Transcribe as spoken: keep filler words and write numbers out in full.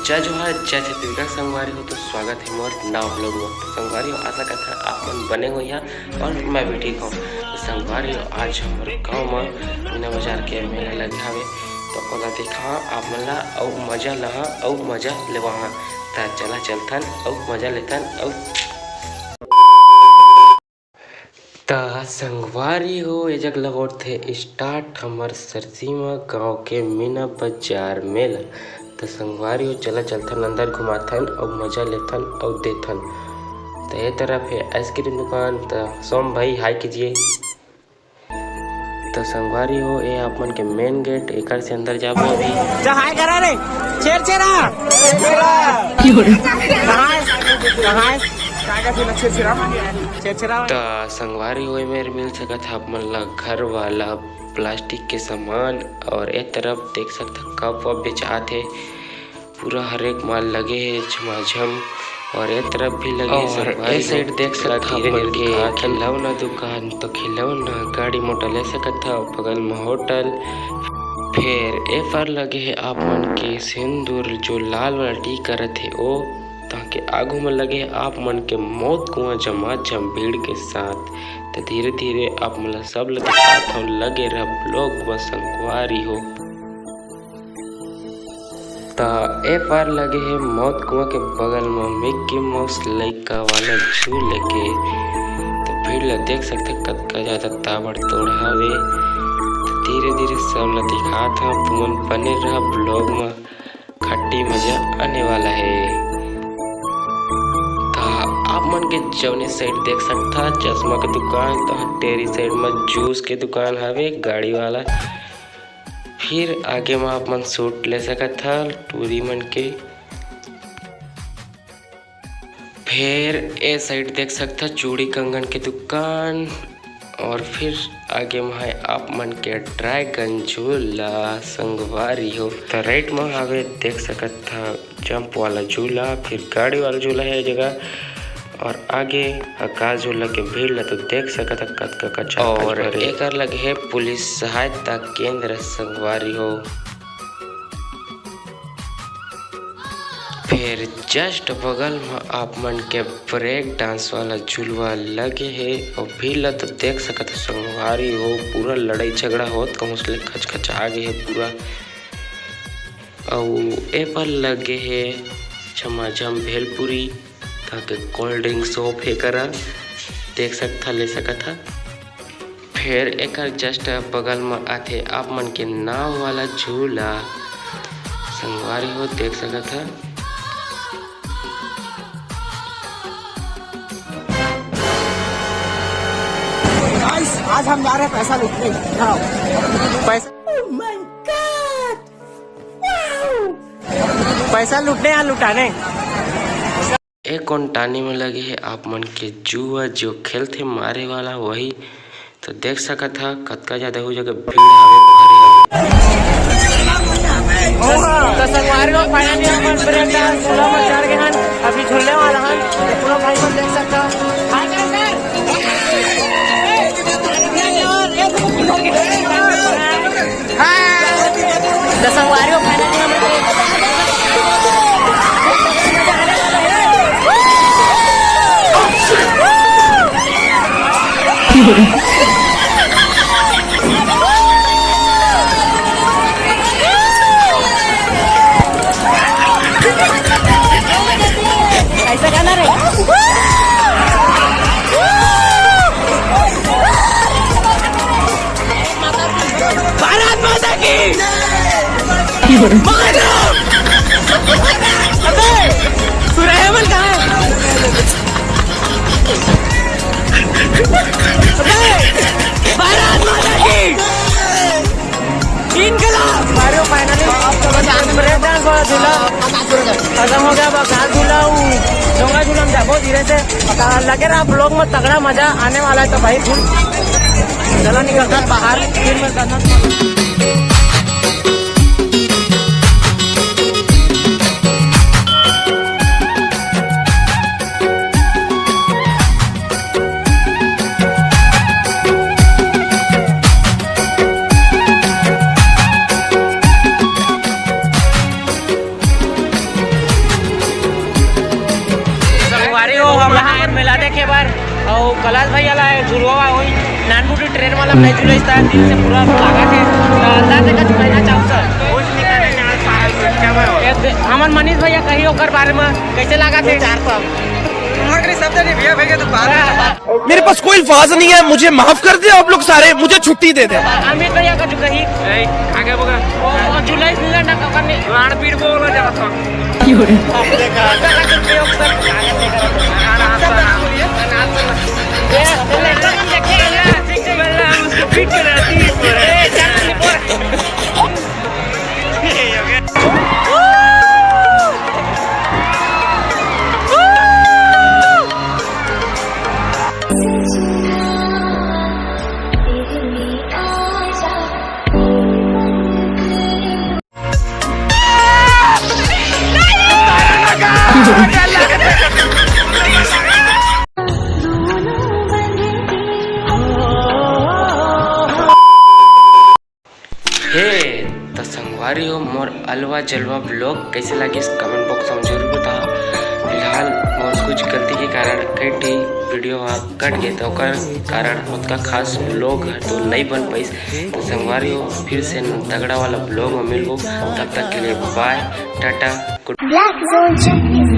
जय जोहार, जय छत्तीसगढ़ संगवारी हो। तो स्वागत हे मोर नवा vlog में। तो संगवारी हो, आशा करथन आप मन बने होइहा और मैं भी ठीक हूँ। तो संगवारी हो, आज हमर गाँव में मीना बाजार के मेला लगे हवे। तो ओला देखा आप मन ला, अउ मजा लहा, अउ मजा लेवाहा। त चला चलथन अउ मजा लेथन अउ त संगवारी हो, ए जग ल होथे start हमर सरसीमा गांव के मीना बाजार मेला। त संगवारी हो, चला चलथन अंदर, घुमाथन अउ मजा लेथन अउ देथन। त ए तरफ हे ice cream दुकान। त सोम भाई, hi कीजिए। त संगवारी हो, ए आप मन के main gate, एकर से अंदर जाबो अभी। जा hi करा रे, छेरछेरा। कहाँ है? कहाँ है? छेरछेरा। त संगवारी हो, ए मेर मिल सकत हे आप मन ला घर वाला plastic के सामान, और ए तरफ देख सकत ह cup वप बेचात हे, पूरा हर एक माल लगे हे झमाझम, और ए तरफ भी लगे हे और संगवारी ए हो। Side देख सकत ह धीरे धीरे मन के दिखात हे खिलौना दुकान, तो खिलौना गाड़ी मोटर ले सकत ह, बगल में होटल। फेर ए पार लगे हे आप मन के सिंदूर, जो लाल वाला टी करत हे ओ, ताकि आगू में लगे हे आप मन के मौत कुआं जमाजम भीड़ के साथ। त धीरे धीरे आप मन ला सब ला दिखात हूँ, लगे रह vlog में संगवारी हो। त ए पार लगे हे मौत कुआं के बगल में मिक्की माउस लइका वाला झूले के। त भीड़ ला देख सकत ह कतका ज्यादा ताबड़तोड़ हवे। त धीरे धीरे सब ला दिखात हूँ, तुमन बने रह vlog में, खट्टी मजा आने वाला हे। त आप मन के जौने side देख सकत ह चश्मा के दुकान, त टेरी side में juice के दुकान हवे गाड़ी वाला। फिर आगे म आप मन suit ले सकत ह टूरी मन के। फेर ए side देख सकत ह चूड़ी कंगन के दुकान, और फिर आगे म हे आप मन के ड्रैगन झूला संगवारी हो। त right म हवे देख सकत ह जंप वाला झूला, फिर गाड़ी वाला झूला हे ए जगह, और आगे आकाश झूला के भीड़ ला तो देख सकत ह कतका कच्चा और भरे। एकर लगे हे पुलिस सहायता केंद्र संगवारी हो। फिर just बगल म आप मन के ब्रेक डांस वाला झुलवा लगे हे, अउ भीड़ ला तो देख सकत ह संगवारी हो, पूरा लड़ाई झगड़ा होत कहूँ ले खचखचा गे हे पूरा। अउ ए पर लगे हे झमाझम भेलपुरी, ताकि cold drink shop हे करा, देख सकत ह, ले सकत ह। फेर एकर just बगल म आथे आप मन के नाव वाला झूला, संगवारी हो देख सकत ह। Guys, आज हम जा रहे हैं पैसा लूटने। हाँ। पैसा, पैसा लूटने या लुटाने? ए कोनटानी में लगे हे आप मन के जुआ, जो खेलथे मारे वाला वही। तो देख सकत ह कतका ज्यादा हो जगह भीड़ हवे, भरे हवे। तो संगवारी हो, finally हमन ब्रेक डांस झूला में चढ़ गए हन, अभी झूलने वाला हन। तो पूरा भाई मन देख सकता। तो संगवारी हो, finally हमन ऐसा गाना रे। भारत माता की। मारो। अबे, सुरायमन कहाँ है? अबे, भारत माता की। इनकलाब। मारो finally। ब्रेक डांस वाला झूला खत्म हो गया, बस हाथ झूला, वो डोंगा झूला में जाबो धीरे से। लगे रहा vlog में, तगड़ा मजा आने वाला है। तो भाई, चलो निकलता बाहर, फिर मिलता था। देखे बर। अउ कैलाश भैया ला झुलवा होई, नानपुटी ट्रेन वाला नहीं झुलाइस त दिल से पूरा लागत हे। त अंदाज से कुछ कहना चाहू सर? कुछ नहीं कहना चाहत सर। हमर मनीष भैया कही ओकर बारे में कैसे लागत हे? चार सौ। मेरे पास कोई अल्फाज नहीं है, मुझे माफ कर दे आप लोग सारे, मुझे छुट्टी दे दे। अमित भैया का जो कही। ए, आगे बोला। ओ, ओ, जुलाई से ना, ना, ना, ना। गाड़ पीट बोला जाता। हे, त संगवारी हो, मोर अलवा जलवा ब्लॉग कैसे लागिस, कमेंट बॉक्स में जरूर बताओ। फिलहाल मोर कुछ गलती के कारण कई ठी वीडियो ह कट गए, तो ओकर कारण ओतका खास ब्लॉग ह तो नहीं बन पाइस। तो संगवारी हो, फिर से तगड़ा वाला ब्लॉग में मिलबो। तब तक के लिए बाय, टाटा, गुड। Black Zone Channel।